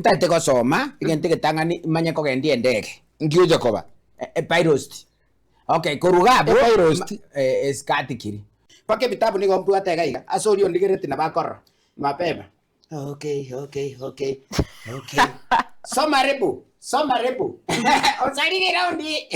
Ntagete gosoma, egento egetang'ani manye kogendia endege. Nki ocha koba? Epilot. Okay, korwa iga abwo, Epilot? esikati keri. Mpaka ebitabu nigo mbwate iga iga, ase oria ondigereti nabo akorora, mapema. Okay, okay, okay, okay. Soma rebu, soma rebu. Osarire raundi.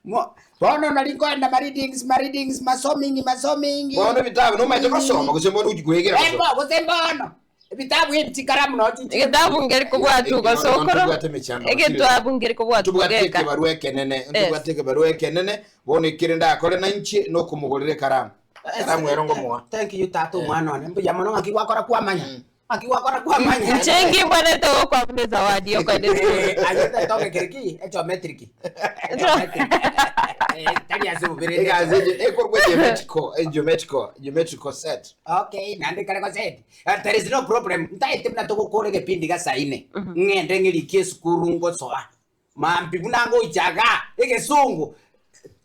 Mo- Bono nari nkoenda ma readings, ma readings, masoming, masoming. Bono ebitabu nomanyete gosoma gose mbono gochi kwegera Eh, gosoma? bo, gose mbono. Ebitabu ebi chikaramu noo chinchire. Egetabu nkeri kobwatwa ogosokoro, Ntobwate emechando egetwabu nkeri kobwatwa Ntobwate ogeka. ekebarua ekenene, ntobwate ekebarua ekenene, bono ekere ndakore nainche nokomogorera ekaramu. Ekaramu ero ngomoa. Thank you tata omwana one, mbuya mono ng'aki gwakora kwamanya, ng'aki gwakora kwamanya. Inche nkimbwanete gokwa buna ezawadi yokoenda esukuru. Eh, aye tetoke kere ki? Egeometric. Egeometric. Eh, tari ase obobere. Egasi eye ekorokwa geometrical, geometrical, geometrical set. Okay, naende kare goseti. Eh, there is no problem. Ntaete buna togokora egepindi gasaine. Ng'ende ng'erikie esukuru ngosoa. Mambia buna ngoicha iga, egesungu.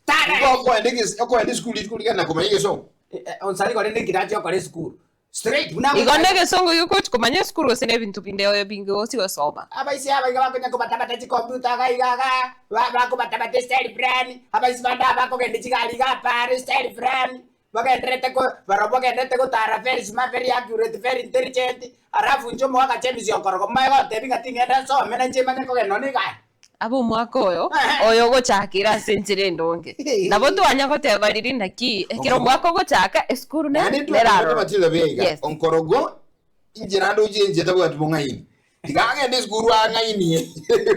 Tara. Igo okoenda eges- okoenda esukuru rituko rigana komanya egesongo. Eh, eh, onsari kore ninki nachia gokora esukuru. Straight buna Igo ngoicha na egesongo gegochi komanya esukuru gose na ebinto binde binge gochi gosoma. Abaisia aba iga bakonya kobatabata chikomputa iga iga iga, ba- bakobatabata estyle fulani, abaisia bande aba bakogenda chigari iga apare estyle fulani, Bagendererete ko, barobwo bagendererete gotara very smart, very accurate, very intelligent, alafu inche omogaka James Okorogo momaye gontebia ng'a ting'enda nsome na inche manye kogenda nonya egari. Abe omwaka oyo, oyo ogochakera ase enchera endonge. Nabo twanya goteba riria naki, ekero omwaka ogochaka, esukuru ne- Naende nere ntwabwate aroro. Matilda buya iga, Yes. Onkorogo inche naende oche inche tabwati bong'aini. Tiga agende esukuru ang'ainie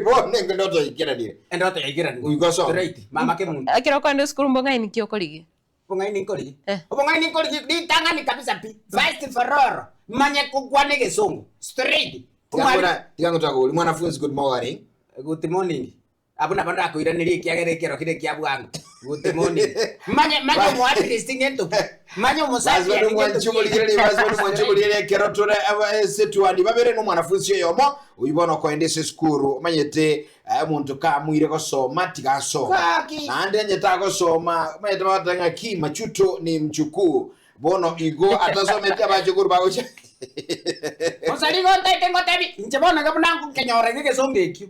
bono endoto yaikeranire. Endoto yaikeranire. Goika osome. Straight, mama kemunto. Ekero okoenda esukuru mbong'aini ki okorigia? Obong'aini nkorigia. Eh. Obong'aini nkorigia ritang'ani kabisa pi. First for all, manye kokwana egesongo. Straight. Tiga Omwalimu- ngora- tiga ngotoka mwanafunzi good morning. Good morning. Abwo nabo ndakoiranerie ekiagera ekero kire ekia bwango. Good morning. Manye manye omoatlist ng'ento ki? Manye Basi omosapian bado ng'ento mwanche ki? omorigereria, basi bado mwanche omorigereria ekero tore aba- ase twani babere na omwanafunzi oyomo, oyio bono okoenda ase esukuru, omanyete eh, omonto kamoire gosoma tiga asome. Gaki. Naende onye tagosoma, omanyete bagoteba ng'a ki machuto ni mchukuu. Bono igo atasometi abachukuru bagocha. Gose nigo ntaete ngotebi, inche bono iga buna nkenyora iga egesongo ekio,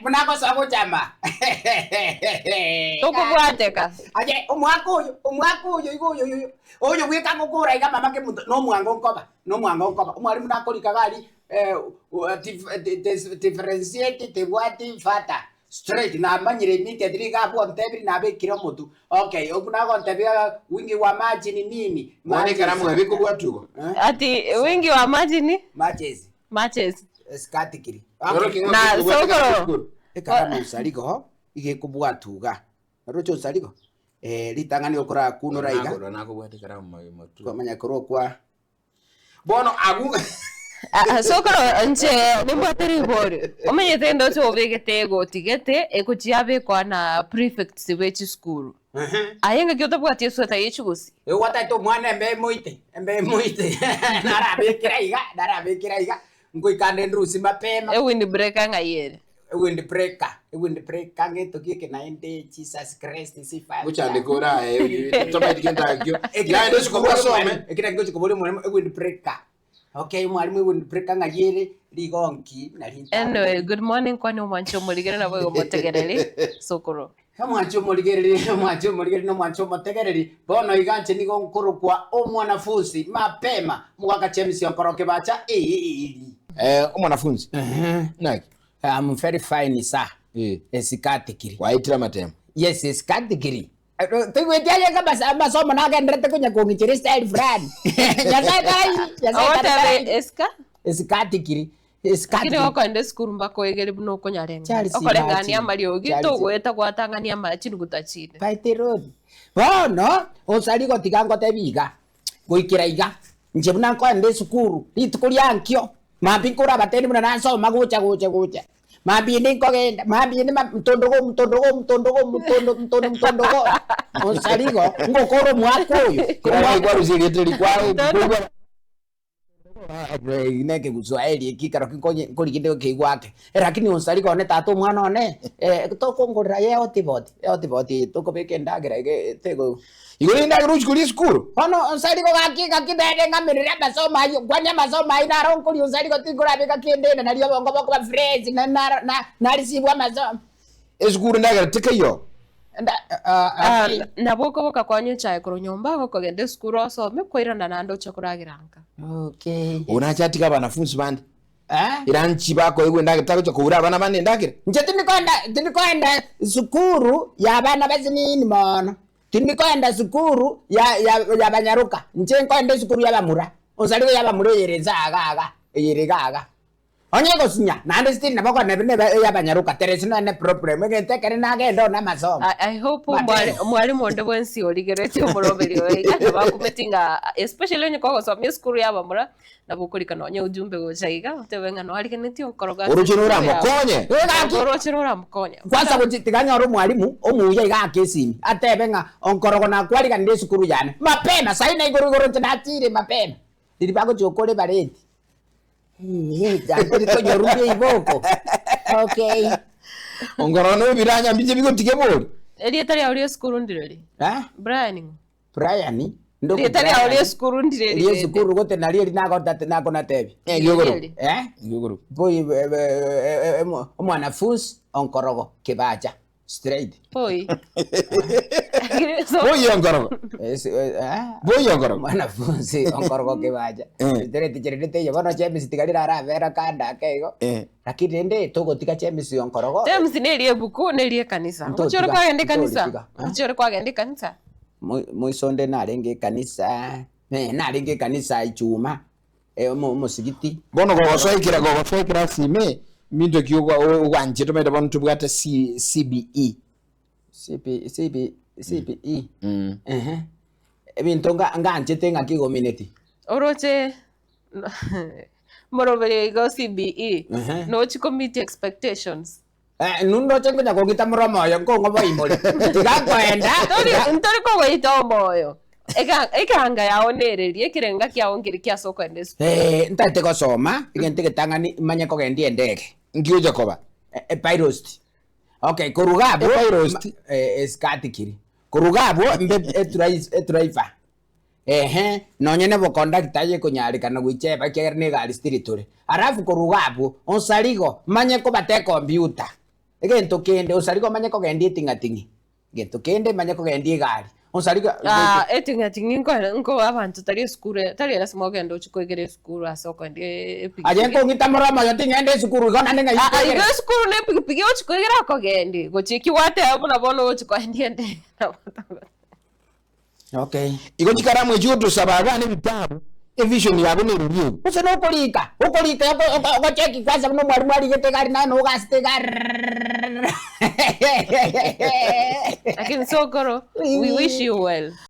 buna ngosoa gocha ama. Tokobwateka. Aye, omwaka oyo, omwaka oyo iga oyo oyo, oyo bweka ngokora iga mama kemonto, nomwango nkoba, nomwango nkoba. Omwalimu nakorika iga aria differentiate tebwati fata straight namanyire immediately iga abwo ontebiri nabekire omotwe okay obwo nagontebia wingi wa maji ni nini Bono ekaramu ebe ekobwatwa igo. Ati wingi wa maji ni matches matches. skatikiri Oro king'o Na kekobwateka sokoro. esukuru. ekaramu osarigo iga ekobwatwa iga oroche osarigo ritang'ani okorakunora iga Nako- nakobwata ekaramu motwe. kwamanya korwa okwa Bono agwo Ah, sokoro inche nimbwate ribori omanyete ndoche obegete egoti gete egochia yabekwa na prefects be chisukuru aye ngaki otabwati esweta ye chigusi Igo gwataete omwana embe emoite, embe emoite narabekera iga, narabekera iga, ngoika nde ndusie mapema. Ewindbreaker ng'ai ere? Ewindbreaker, ewindbreaker ngento ki eke naende Jesus Christ sifa. Gochandeka ore aye tomaeti gento akio. Naende esukuru asome. Ekero ngochi koboria omwalimu ewindbreaker. Okay omwalimu ewindbreaker ng'ai ere rigonki nari ntabe. Anyway, good morning kwani omwanche omorigere nabo igo omotegereri sokoro. Omwanche omorigereri, omwanche omorigereri na omwanche omotegereri, bono iga inche nigo nkorokwa omwanafunsi mapema, omogaka James Onkoroke bacha eeri. Eh, omwanafunsi. Naki? I'm very fine sir. Eh. Esikatikiri. Waetire amatemo. Yes, esikatikiri. Toigweti aye amasa- amasomo nagenderete konya kong'ichera estyle fulani. Nyasaye tarairi, Nyasaye Ogoteba tarairi. esika Esikatikiri. Lakini Esikatikiri. okoenda esukuru mpaka oegere buna okonyareng'ania. Charles Okoreng'ania imagine. amariogi Charles. togoeta gwatang'ania ama chinuguta chinde. By the road. Bono, osari gotiga ngotebi iga, goikera iga, inche buna nkoenda esukuru, rituko ria nkio, Mambia nkorabatebie buna nasoma gocha gocha gocha, mambia ende nkogenda, mambia ende ma mtondogo mtondogo mtondogo mtondo mtondo mtondogo, onsa rigo ngokora omwaka oyo. Kera kwarusia erieta eri kwa Mtondo. Ne ekeguswaeri eki ekero ki nkorigende gokeigwa ake, lakini onsariga one tata omwana one, tokongorera aye ehotiboti, ehotiboti eye tokobeka endagera iga tego. Igo rende endagera ochia koria esukuru? Bono onsarigo gaki gaki nere ng'amerere amasomo ayio, nkwanie amasomo ayio naro nkoria onsarigo tinkorabeka kende inde nario obongo bokoba fresh na naro na narisibwa amasomo. Esukuru endagera tekeiyo? Enda ah Ah, nabo okoboka kwanywa echae korwa nyomba gokogenda esukuru osome kwairana naende oche koragera nka. Okay. Oyo nache atige abanafunsi bande Eh? eranchi bakoegwa endagera tagocha koura abana bande endagera. Inche tindikoenda tindikoenda sukuru ya abana basinini mono, tindikoenda sukuru ya ya ya banyaroka, inche nkoenda esukuru ya abamura, onsarigo ya abamura eyere inse iga iga, eyere iga iga. Onye egosinya, naende still nabo okonyora nebe nebe eyabanyaroka, there is no any problem, egento ekere nagende one amasomo. I, I hope But mwari- mwarimu onde bwensi origeretie omoroberi oyo iga nabo akumeti ng'a especially onye kogosomia esukuru ya abamura nabo okorika nonye ujumbe gocha iga otebe ng'a noarigenetie okoroga ase Oroche esukuru yago. noramokonye. Eh, gaki. Oroche noramokonye. Kwanza gochi tiga nyore omwalimu omuya iga ake esimi, atebe ng'a onkorogo nakwariganire esukuru yane, mapema, saii na igoro igoro inche nachire mapema, riria bagochia gokora ebareti. Gaki rikonyoruria iboko. Okay. Ongorora na ebiranya mbiche bigotiga bori. Erieta riao ria esukuru ndireri? Eh? Brian ng'o? Brian. Ndoku Erieta riao Brian. ria esukuru ndireri Ria rende? esukuru gote nario eri nagotate nakonatebi. Eh, giogoro. Rieri. Eh? Giogoro. Boy eh, eh, eh, omwanafunzi onkorogo kibacha. Straight. Boy. So, Boyi onkorogo. Eh, eh, eh? Boyi onkorogo. Mwanafunzi onkorogo kibacha. Eh. Straight chirende teiyo bono James tiga rirarabera kando ake igo. Eh. Lakini rende togotiga James onkorogo. James nerie ebuku nerie ekanisa. Ntotiga, Ngochi ore kwagenda ekanisa? ntotiga, eh? Ngochi ore kwagenda ekanisa? Moisonde narenge ekanisa, eh, narenge ekanisa Ijumaa, eh, omosigiti. Bono gogosoa gogosoa ekerasi ime, minto ki ogwanchete omanyete bono tobwate CBE. CB, CB, CBE. Ehe. Ebinto nganchete ng'aki igomineti. Oroche moroberio igo CBE, nochi ko meet expectations. Eh, inwe ndoche nkonya kong'ita more omoyo, nkong'wa boimore. Tiga nkoenda, Tori tiga. ntori kogoita omoyo. Eka ekanga yao nereria, ekerenga kiao nkeri kia ase okoenda esukuru. Eh, ntaete gosoma, egento egetang'ani manye kogendia endege. Nki ocha koba? Epilot. Okay, korwa iga abwo, Epilot? esikati keri. Korwa iga abwo, mbe edriver. Ehe, nonye na obokondakta aye ekonyarekana goicheba ekiagera na egari still tore. Alafu korwa iga abwo, onsarigo, manye kobata ekombiuta. Egento kende, onsarigo manye kogendia eting'ating'i. Egento kende, manye kogendia egari. Onsarigo Ah, eting'ating'i nko nko abanto tari esukuru tari lasima ogende ochie koegera esukuru ase okoendia epikipiki. Aye nkong'ita more omoyo ting'ende esukuru igo naende ng'ai Ah, ah, igo nkoegera. esukuru na epikipiki ochie koegera okogendia, gochia eki gwateba buna bono ogochia koendia endege nabo togote. Okay. Igo chikaramu echi gotosaba abana ebitabu, evision yabo nereri eye. Gose nokorika, okorika ogocheki kwanza buna omwalimu arigete egari naye nogasete egari. Lakini sokoro, we wish you well.